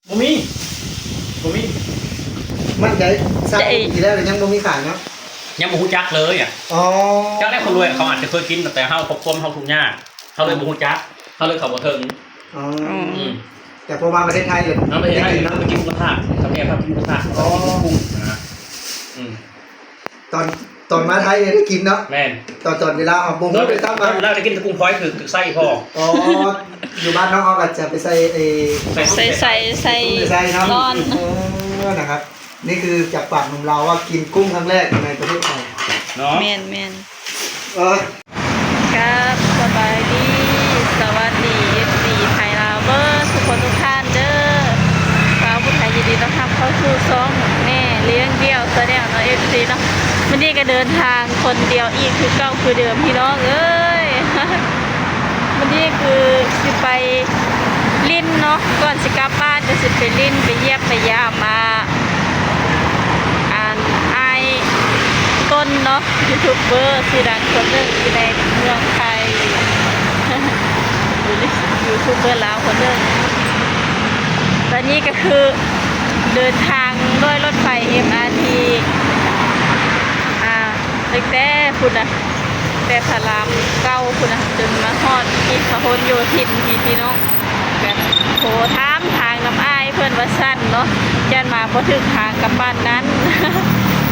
ບໍ່ມີ ບໍ່ມີ. ໝັ້ນໃຈ ຊາວປີແລ້ວຍັງບໍ່ມີຂາຍເນາະ? ຍັງບໍ່ຮູ້ຈັກເລີຍອະ. ອໍ ຈັກແລ້ວ ຄົນລວຍເຂົາອາດຈະເຄີຍກິນ ແຕ່ເຮົາຄອບຄົວເຮົາທຸກຍາກ ເຮົາເລີຍບໍ່ຮູ້ຈັກ ເຮົາເລີຍເຂົ້າບໍ່ເຖິງ. ອໍ ອືມ ອືມ ແຕ່ພໍມາປະເທດໄທແລ້ວ ມາປະເທດໄທ ໄດ້ກິນເນາະ ໄດ້ກິນໝູກະທະ ເຂົາເອີ້ນວ່າກິນໝູກະທະ ອໍ ກິນກຸ້ງນະ. ອືມ ຕອນ ຕອນມາໄທໄດ້ກິນເນາະ? ແມ່ນ ຕອນ ຕອນເວລາເຮົາບໍ່ຮູ້ດ້ວຍຊ້ຳວ່າ ເວລາໄດ້ກິນແຕ່ກຸ້ງພອຍ ຖືກ ຖືກໄສ້ພໍ. ອໍ ຢູ່ບ້ານນ້ອງເຮົາກໍຈະໄປໃສ່ ເອີ ໃສ່ ໃສ່ ໃສ່ ໃສ່ ໃສ່ເນາະ ຮ້ອນ. ເອີ ນະຄັບ ນີ້ຄືຈາກປາກໜຸ່ມລາວວ່າກິນກຸ້ງຄັ້ງແລກໃນປະເທດໄທເນາະ. ແມ່ນໆ ເອີ ຄັບ ສະບາຍດີ ສະຫວັດດີ ເອັຟຊີ ໄທລາວເບີດທຸກຄົນທຸກທ່ານເດີ. ສາວຜູ້ໄທຍິນດີຕ້ອນຮັບເຂົ້າສູ່ຊ່ອງແມ່ລ້ຽງດ່ຽວ Channel ເນາະ ເອັຟຊີ ເນາະ. ມື້ນີ້ກໍເດີນທາງຄົນດຽວອີກຄືເກົ່າຄືເດີມພີ່ນ້ອງເອີຍ. ມື້ນີ້ຄືຊິໄປຫຼິ້ນເນາະ ກ່ອນຊິກັບບ້ານກໍຊິໄປຫຼິ້ນ ໄປຢ້ຽມໄປຢາມ ອ່າ ອັນ ອ້າຍຕົ້ນເນາະ ຢູທູບເບີຊື່ດັງຄົນໜຶ່ງຢູ່ໃນເມືອງໄທ ຢູທູບເບີລາວຄົນໜຶ່ງ. ຕອນນີ້ກໍຄືເດີນທາງດ້ວຍລົດໄຟ ເອັມອາທີ ອ່າ ຕັ້ງແຕ່ພຸ້ນນະ ແຕ່ພະລາມເກົ້າພຸ້ນນະ ຈົນມາຮອດທີ່ພະຫົນໂຍທິນພີ້ ພີ່ນ້ອງ. ແບບໂທຖາມທາງນຳອ້າຍເພິ່ນວ່າຊັ້ນເນາະ ຢ້ານມາບໍ່ຖືກທາງກັບບ້ານນັ້ນ.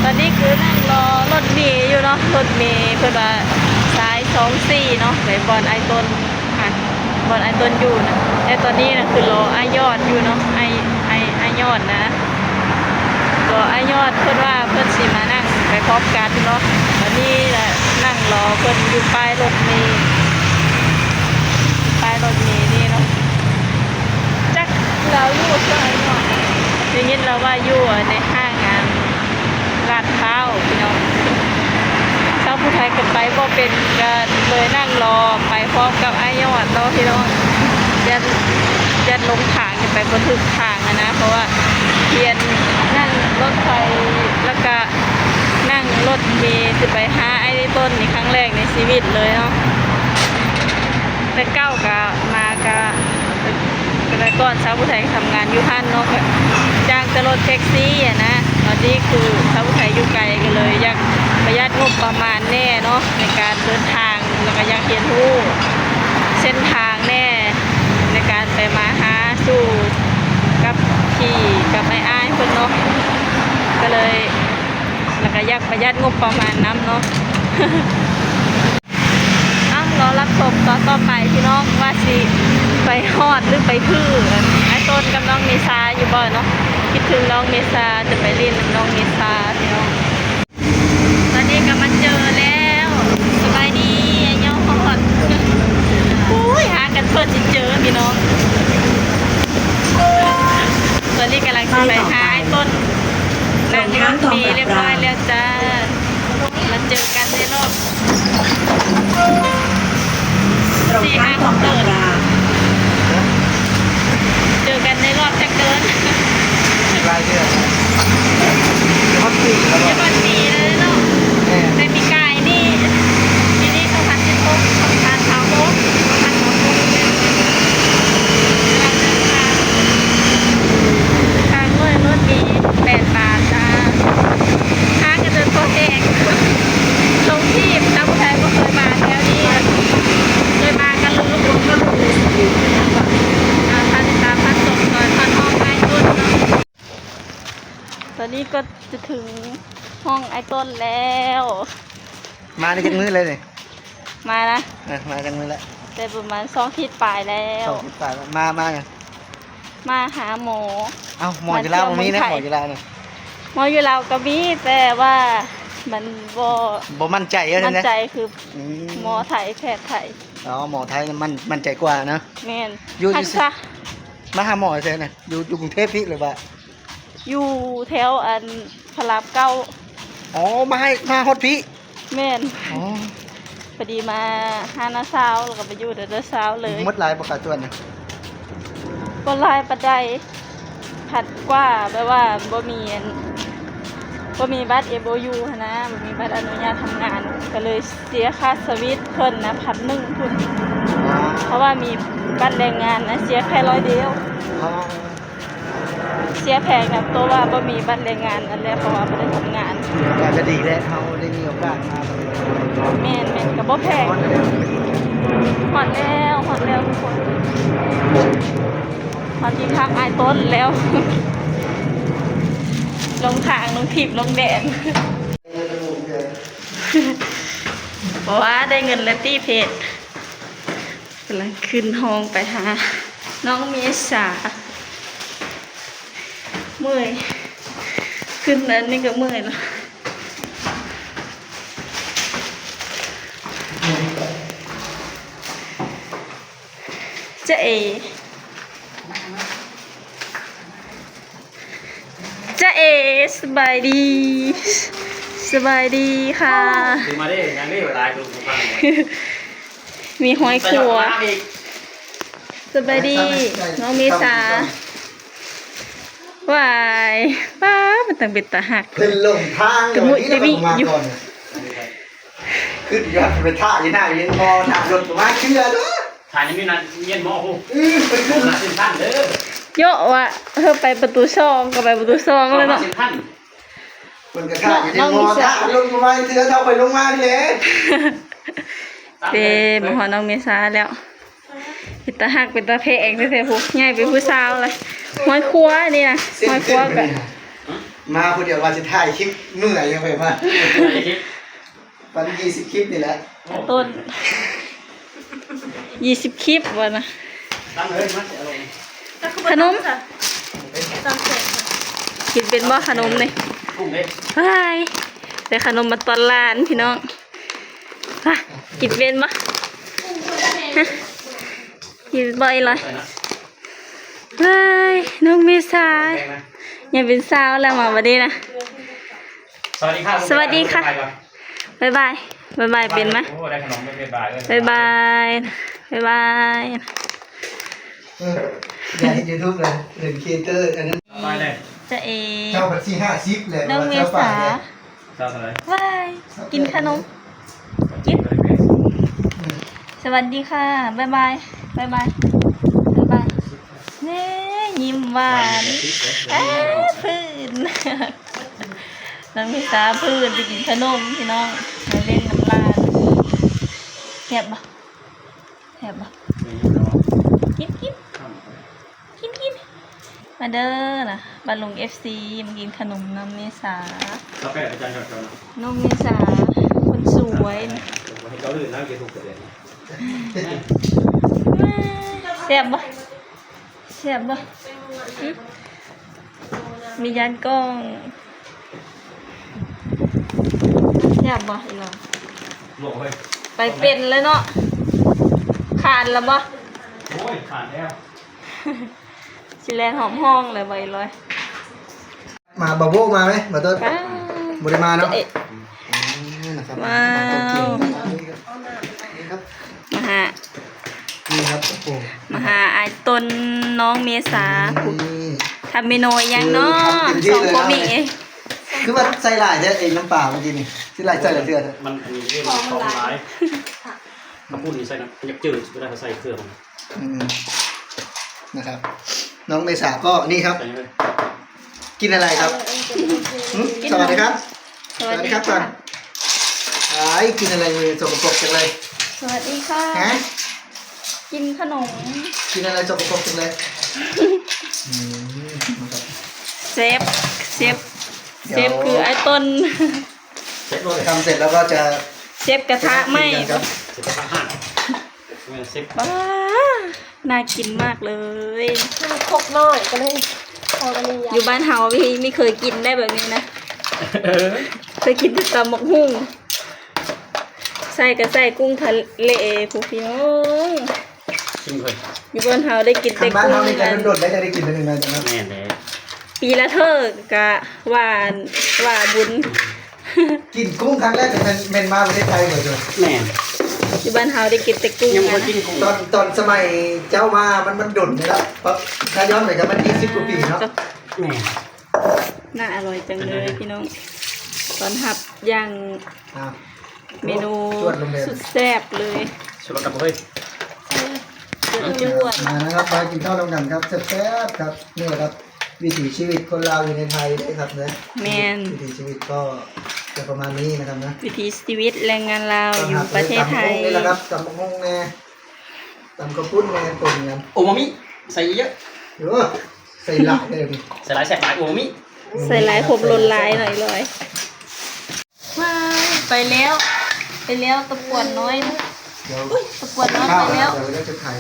ຕອນນີ້ຄືນັ່ງລໍລົດເມຢູ່ເນາະ ລົດເມເພິ່ນວ່າສາຍສອງສີ່ເນາະ ໄປບ່ອນອ້າຍຕົ້ນຫັ້ນ ບ່ອນອ້າຍຕົ້ນຢູ່ນະ. ແຕ່ຕອນນີ້ນະຄືລໍອ້າຍຍອດຢູ່ເນາະ ອ້າຍ ອ້າຍ ອ້າຍຍອດນະ ລໍອ້າຍຍອດ ເພິ່ນວ່າເພິ່ນຊິມານັ່ງໄປພ້ອມກັນເນາະ. ຕອນນີ້ລະນັ່ງລໍເພິ່ນຢູ່ປ້າຍລົດເມ ປ້າຍລົດເມນີ້ເນາະ. ຈັກລາວຢູ່ເທື່ອໄດເນາະ ໄດ້ຍິນລາວວ່າຢູ່ໃນຫ້າງ ອັນ ລາດພ້າວພີ່ນ້ອງ. ຊາວຜູ້ໄທກໍໄປບໍ່ເປັນ ກໍເລີຍນັ່ງລໍໄປພ້ອມກັບອ້າຍຍອດເນາະພີ່ນ້ອງ. ຢ້ານ ຢ້ານຫຼົງທາງ ໄປບໍ່ຖືກທາງຫັ້ນນະ ເພາະວ່າປ່ຽນນັ່ງລົດໄຟ ແລ້ວກະນັ່ງລົດເມຊິໄປຫາອ້າຍຕົ້ນນີ້ຄັ້ງແລກໃນຊີວິດເລີຍເນາະ. ແຕ່ເກົ່າກະມາກະ ແຕ່ກ່ອນຊາວຜູ້ໄທທຳງານຢູ່ຫັ້ນເນາະ ກະຈ້າງແຕ່ລົດແທັກຊີຫັ້ນນະ. ຕອນນີ້ຄືຊາວຜູ້ໄທຢູ່ໄກ ກໍເລີຍຢາກປະຢັດງົບປະມານແດ່ເນາະ ໃນການເດີນທາງ ແລ້ວກໍຢາກຮຽນຮູ້ເສັ້ນທາງແດ່ ໃນການໄປມາຫາສູ່ກັບພີ່ກັບອ້າຍໆເພິ່ນເນາະ ກໍເລີຍ ແລ້ວກໍຢາກປະຢັດງົບປະມານນຳເນາະ. ເອົ້າ ລໍຮັບຊົມຕອນຕໍ່ໄປພີ່ນ້ອງ ວ່າຊິໄປຮອດຫຼືໄປຖື ອັນ ອ້າຍຕົ້ນກັບນ້ອງເມຊາຢູ່ບໍ່ເນາະ. ຄິດເຖິງນ້ອງເມຊາ ຈະໄປຫຼິ້ນນຳນ້ອງເມຊາພີ່ນ້ອງ. ຕອນນີ້ກໍມາເຈີແລ້ວ ສະບາຍດີອ້າຍຍອດ. ໂອ້ຍ ຫາກັນເພິ່ນຊິເຈີພີ່ນ້ອງ. ຕອນນີ້ກຳລັງຊິໄປຫາອ້າຍຕົ້ນ ນັ່ງລົດເມຮຽບຮ້ອຍແລ້ວຈ້າ. ມາເຈີກັນໃນຮອບ ສີ່ຫ້າຫົກເດືອນ ເຈີກັນໃນຮອບຈັກເດືອນ? ຫຼາຍເດືອນ ຮອດປີແລ້ວ ຈະຮອດປີແລ້ວເນາະ. ແມ່ນ ແຕ່ປີກາຍນີ້ ປີນີ້ສອງພັນສິບຫົກ ສອງພັນຊາວຫົກ ສອງພັນຊາວຫົກ ກຳລັງເດີນທາງ ຄ່າເງິນລົດມີແປດບາດຈ້າ. ຫາກະເດີນຕົວແດງ ລົງທີ່ ແຕ່ຜູ້ໃດບໍ່ເຄີຍມາແຖວນີ້ ເຄີຍມາກະລືມ. ອ່າ ຝາກຕິດຕາມ ຝາກຊົມ ຊ່ອຍ ຝາກຫ້ອງອ້າຍຕົ້ນເນາະ. ຕອນນີ້ກໍຈະເຖິງຫ້ອງອ້າຍຕົ້ນແລ້ວ. ມາໄດ້ຈັກມື້ແລ້ວນີ້? ມານະ? ເອີ ມາຈັກມື້ແລ້ວ? ໄດ້ປະມານສອງທິດປາຍແລ້ວ. ສອງທິດປາຍແລ້ວ. ມາ ມາຫຍັງ? ມາຫາໝໍ. ເອົ້າ ໝໍຢູ່ລາວບໍ່ມີນະ? ໝໍຢູ່ລາວນະ? ໝໍຢູ່ລາວກໍມີ ແຕ່ວ່າມັນບໍ່ ບໍ່ໝັ້ນໃຈວ່າຊັ້ນ. ໝັ້ນໃຈຄື ອືມ ໝໍໄທ ແພດໄທ. ອໍ ໝໍໄທມັນໝັ້ນໃຈກວ່າເນາະ. ແມ່ນ. ຢູ່ ຢູ່ ມາຫາໝໍໃສນະ? ຢູ່ ຢູ່ກຸງເທບພີ້ ຫຼືວ່າ? ຢູ່ແຖວ ອັນ ພະລາມເກົ້າ. ອໍ ມາໃຫ້ ມາຮອດພີ້? ແມ່ນ. ອໍ ພໍດີມາຫານ້າສາວ ແລ້ວກໍໄປຢູ່ນຳນ້າສາວເລີຍ. ໝົດຫຼາຍບໍ່ຄ່າຕົວະນະ? ບໍ່ຫຼາຍປານໃດ. ພັດກວ່າ ແບບວ່າບໍ່ມີ ອັນ ບໍ່ມີບັດເອັມໂອຢູຫັ້ນນະ ບໍ່ມີບັດອະນຸຍາດທຳງານ ກໍເລີຍເສຍຄ່າສະວິດເພິ່ນນະ ພັນໜຶ່ງພຸ້ນ. ອໍ ເພາະວ່າມີບັດແຮງງານນະ ເສຍແຄ່ຮ້ອຍດຽວ. ອໍ. ເສຍແພງນຳໂຕວ່າບໍ່ມີບັດແຮງງານນັ້ນແຫຼະ ເພາະວ່າບໍ່ໄດ້ເຮັດງານ. ກໍ ກໍດີແຫຼະ ເຮົາໄດ້ມີໂອກາດມາ. ແມ່ນໆ ກໍບໍ່ແພງ. ຮອດແລ້ວ ຮອດແລ້ວ ຮອດແລ້ວທຸກຄົນ ຮອດທີ່ພັກອ້າຍຕົ້ນແລ້ວ. ລົງທາງ ລົງທິບ ລົງແດນ ເພາະວ່າໄດ້ເງິນແລ້ວຕິເພດ. ກຳລັງຂຶ້ນຫ້ອງໄປຫານ້ອງເມສາ. ເມື່ອຍ ຂຶ້ນອັນນີ້ກໍເມື່ອຍແລ້ວ. ຈ໊ະເອ ຈ໊ະເອ ສະບາຍດີ ສະບາຍດີຄ່ະ. ຄືມາເດ້ ຍັງເດ້ ຫຼາຍຄົນຟັງ ມີຫ້ອຍຄົວ. ສະບາຍດີ ນ້ອງເມສາ. ຫວາຍ ປ້າ ມັນຕັ້ງເປັນຕາຮັກ ເພິ່ນຫຼົງທາງ ກະມຸຍຕິມິຢູ່. ຂຶ້ນຢູ່ຫັ້ນໄປຖ້າຢູ່ໜ້າວຽນບໍ່ ຖ້າລົດບໍ່ມາເທື່ອເດີ. ຖ້າຍັງມີນັດວຽນໝໍພຸ້ນ. ອືມ ໄປຂຶ້ນໜ້າເຊັນທຣານເດີ. ໂຍະວ່າ ເຮີ ໄປປະຕູສອງ ກໍໄປປະຕູສອງແລ້ວເນາະ. ເພິ່ນກໍຖ້າຢູ່ວຽນໝໍ ຖ້າລົດບໍ່ມາເທື່ອ ເຮົາໄປລົງມານີ້ແຫຼະ. ເດ້ ມາຮອດນ້ອງເມສາແລ້ວ. ເປັນຕາຮັກ ເປັນຕາແພງແທ້ໆ ພຸ້ນ ໃຫຍ່ເປັນຜູ້ສາວລະ. ຫ້ອຍຄົວນີ້ນະ ຫ້ອຍຄົວກະ ມາຜູ້ດຽວວ່າຊິຖ່າຍຄລິບເມື່ອຍ ຍັງໄປມາ. ປານຍີ່ສິບຄລິບນີ້ແຫຼະ ຕົ້ນ ຍີ່ສິບຄລິບວ່ານະ. ຂະໜົມ ກິນເປັນບໍ່ຂະໜົມນີ້? ເຮີຍ ໄດ້ຂະໜົມມາຕ້ອນຫຼານພີ່ນ້ອງ. ຮະ ກິນເປັນບໍ່? ຮະ ກິນບໍ່ອີ່ຫຼອຍ? ເຮີຍ ນ້ອງເມສາ ຍັງເປັນສາວແລ້ວມາບັດນີ້ນະ. ສະຫວັດດີຄ່ະ ສະຫວັດດີຄ່ະ ບາຍບາຍ ບາຍບາຍ ບາຍບາຍ ເປັນໄໝ? ໂອ້ ໄດ້ຂະໜົມ ບາຍບາຍ ບາຍບາຍ ບາຍບາຍ. ເອີ ຢ່າເຮັດຢູທູບເລີຍ ເປັນຄຣີເອເຕີອັນນັ້ນ. ຈ໊ະເອ ເຈົ້າພັນສີ່ຫ້າສິບແລ້ວ ນ້ອງເມສາ ເຈົ້າເທົ່າໃດ? ວ້າຍ ກິນຂະໜົມ ກິນ. ສະຫວັດດີຄ່ະ ບາຍບາຍ ບາຍບາຍ ບາຍບາຍ. ແນ່ ຍິ້ມຫວານ ເອີ ພື້ນ ນ້ອງເມສາພື້ນໄປກິນຂະໜົມພີ່ນ້ອງ ມາຫຼິ້ນນຳຫຼານ. ແຊບບໍ່? ແຊບບໍ່? ກິນ ກິນ ກິນ ກິນ. ມາເດີນະ ບາລຸງເອັຟຊີ ມາກິນຂະໜົມນຳເມສາ. ນ້ອງເມສາ ຄົນສວຍ. ແຊບບໍ່? ແຊບບໍ່? ຫຶ? ມີຢ້ານກ້ອງ. ແຊບບໍ່ອີ່ຫຼໍ? ໄປເປັນແລ້ວເນາະ. ຄານແລ້ວບໍ່? ໂອ້ຍ ຄານແລ້ວ. ຊິແລ່ນຫອມຫ້ອງແລ້ວບໍ່ອີ່ຫຼໍ? ມາ ບາໂບມາໄໝ? ບາຕົ້ນ ບໍ່ໄດ້ມາເນາະ. ເອະ ອືມ ນະຄັບ ວ້າວ ມາຫາ ນີ້ຄັບ ໂອ້ ມາຫາອ້າຍຕົ້ນ ນ້ອງເມສາ ນີ້ ທຳເມນູຫຍັງເນາະ ເອີ ທຳເຕັມທີ່ເລີຍ ສອງຜົວເມຍ. ຄືວ່າໃສ່ຫຼາຍແທ້ ໄອ້ນ້ຳປາມື້ກີ້ນີ້ ຊິຫຼາຍໃສ່ຫຼາຍເທື່ອແທ້. ມັນ ອັນນີ້ເດ້ ຂອງມັນຫຼາຍ ຄຳພູດນີ້ໃສ່ນະ ຢາກຈື່ເວລາເຂົາໃສ່ເຄື່ອງ. ອືມ ນະຄັບ ນ້ອງເມສາກໍນີ້ຄັບ ກິນອະໄລຄັບ? ຫຶ? ກິນ ສະຫວັດດີຄັບ ສະຫວັດດີ ສະຫວັດດີຄັບກ່ອນ. ອ້າຍ ກິນອະໄລມືສົກກະປົກຈັງເລີຍ? ສະຫວັດດີຄ່ະ ຮະ? ກິນຂະໜົມ. ກິນອະໄລສົກກະປົກຈັງເລີຍ? ອືມ ນະຄັບ ເຊຟ ເຊຟ ເຊຟຄືອ້າຍຕົ້ນ. ທຳເສັດແລ້ວກໍຈະ ເຊຟກະທະໄໝ້ ເຊຟກະທະຫັ້ນ ເຊຟ ວ້າ ໜ້າກິນມາກເລີຍ. ຄົກນ້ອຍກໍເລີຍ ພໍກັນນີ້. ຢູ່ບ້ານເຮົາມີ ມີເຄີຍກິນໄດ້ແບບນີ້ນະ. ເອີ ເຄີຍກິນແຕ່ຕຳບັກຫຸ່ງ ໃສ່ກໍໃສ່ກຸ້ງທະເລພຸ້ນພີ່ນ້ອງ. ກິນເພິ່ນ ຢູ່ບ້ານເຮົາໄດ້ກິນແຕ່ກຸ້ງ. ບ້ານເຮົານີ້ກໍດົນໆໄດ້ ໄດ້ກິນເທື່ອໜຶ່ງນະ. ແມ່ນແລ້ວ ປີລະເທື່ອກະວ່າ ວ່າບຸນ. ກິນກຸ້ງຄັ້ງແລກແມ່ນ ແມ່ນມາປະເທດໄທເບິດເລີຍ. ແມ່ນ ຢູ່ບ້ານເຮົາໄດ້ກິນແຕ່ກຸ້ງ. ຍັງບໍ່ກິນກຸ້ງ ຕອນ ຕອນສະໄໝເຈົ້າມາ ມັນ ມັນດົນແລ້ວ ຖ້າຍ້ອນໄປກໍມັນ ຊາວ ກວ່າປີເນາະ. ແມ່ນ ໜ້າອະລ່ອຍຈັງເລີຍ ເປັນໄງ ພີ່ນ້ອງ ຕ້ອນຮັບຢ່າງ ອ່າ ເມນູ ໂອ້ ຈວດລົງແບບ ສຸດແຊບເລີຍ. ສະບັດກັບເຮີ້ຍ ເອີ ຈວດ ມານະຄັບ ມາກິນເຂົ້ານຳກັນຄັບ ແຊບໆຄັບ. ນີ້ແຫຼະຄັບ ວິຖີຊີວິດຄົນລາວຢູ່ໃນໄທເດ້ຄັບເນາະ. ແມ່ນ. ວິຖີຊີວິດກໍຈະປະມານນີ້ນະຄັບນະ. ວິຖີຊີວິດແຮງງານລາວຢູ່ປະເທດໄທ. ຕຳບັກຫຸ່ງນີ້ລະຄັບ, ຕຳບັກຫຸ່ງແດ່, ຕຳເຂົ້າປຸ້ນແດ່, ປົນກັນ. ໂອມາມິ ໃສ່ເຍອະ. ໂອ້ ໃສ່ຫຼາຍເດ້ນີ້. ໃສ່ຫຼາຍແຊບຫຼາຍ ໂອມາມິ. ໃສ່ຫຼາຍຄົບລົດຫຼາຍໜ້ອຍລອຍ. ວ້າຍ ໄປແລ້ວ ໄປແລ້ວ ຕະປວນນ້ອຍນະ. ດຽວ ອຸ້ຍ ຕະປວນນ້ອຍໄປແລ້ວ. ດຽວເຮົາຈະຖ່າຍ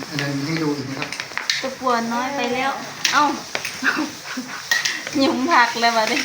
ອັນນັ້ນໃຫ້ດູອີກນະຄັບ. ຕະປວນນ້ອຍໄປແລ້ວ. ເອົ້າ ຫຍຸມຜັກແລ້ວບາດນີ້.